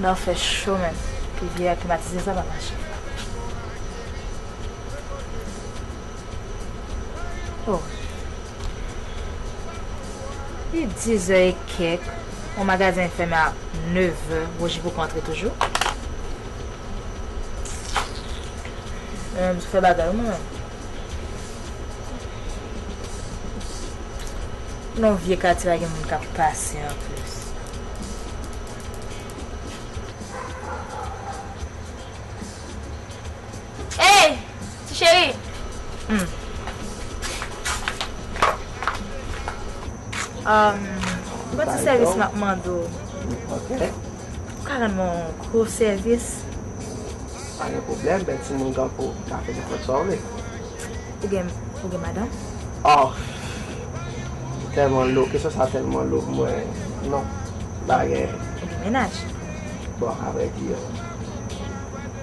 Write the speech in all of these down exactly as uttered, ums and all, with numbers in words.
Nan fè cho menm. Epi vye klimatize sa pa mache. Oh. Li dizè e kèk. Yon magazen fèmen a nevè. Woji poko antre toujou. Mwen menm, m sou fè bagay, mwen menm. Nan vye katye la, gen moun k ap pase anplis. Ey! Ti cheri! Hmm. Um, gon ti sèvis m ap mande w. Ok. Ou ka rann mwen yon gwo sèvis? Pa gen pwoblèm, bèl timoun kanpe w ka fè nenpòt sa w vle. Ou gen, ou gen madanm? Oh, tèlman lo, kesyon sa tèlman lo pou mwen. Non, pa gen. Ou gen mennaj? Bon, avrèdi,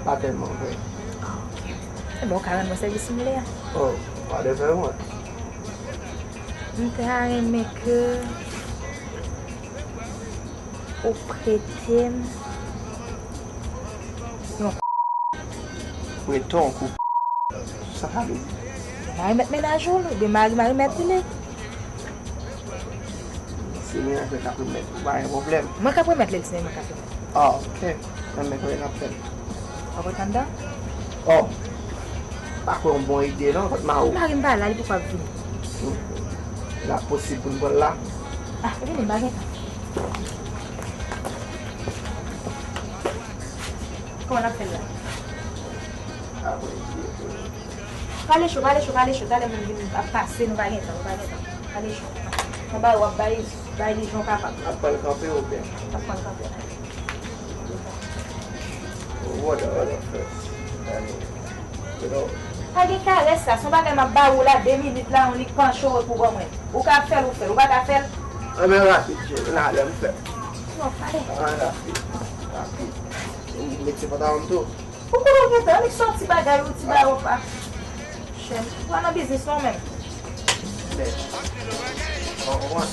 pa tèlman vre. Ah, ok. Ebyen, ou ka rann mwen sèvis m vle a. Oh, pa de fè mwen. M ta renmen ke ou prete m yon. Prete w yon kou. Sa sa vle di? Mari mèt mennaj ou, oubyen mari mari mèt li. Si mennaj mwen k ap remèt ou, pa gen pwoblèm. Mwen k ap remèt li, si se mwen k ap remèt. Ah, ok. Mwen menm kote n ap fè l. Ou kontan dan? Oh. Pa kwè yon bon ide non, kot Mao. Mari m pa la, li poko ap vini. Hmm. L ap posib pou n pran l la. Ah, vini, m pa gen tan. Kòman n ap fè l la? Apre, pale cho, pale cho, pale cho. Talè moun vin ap pase, nou pa gen tan, nou pa gen tan. Pale cho. Mwen ba w ap bay, bay li jan w kapab. Ap pran l kanpe oubyen? Ap pran l kanpe. Ou wè, wè, wè, frè. Gade. Pa gen karès la, se yon bagay m ap ba ou la, de minit la, yon lik panche w pou ban mwen. Ou ka fè l, ou fè l. Ou pa ka fè l? Anben rapid, cheri, n ale, m fè. Non, ale. Ann rapid, rapid. M met ti pantalon m tou. Ou konnen w gentan, annik se yon ti bagay, yon ti bagay w pa. Chèn, ou pa nan biznis non menm. Men, ou konprann?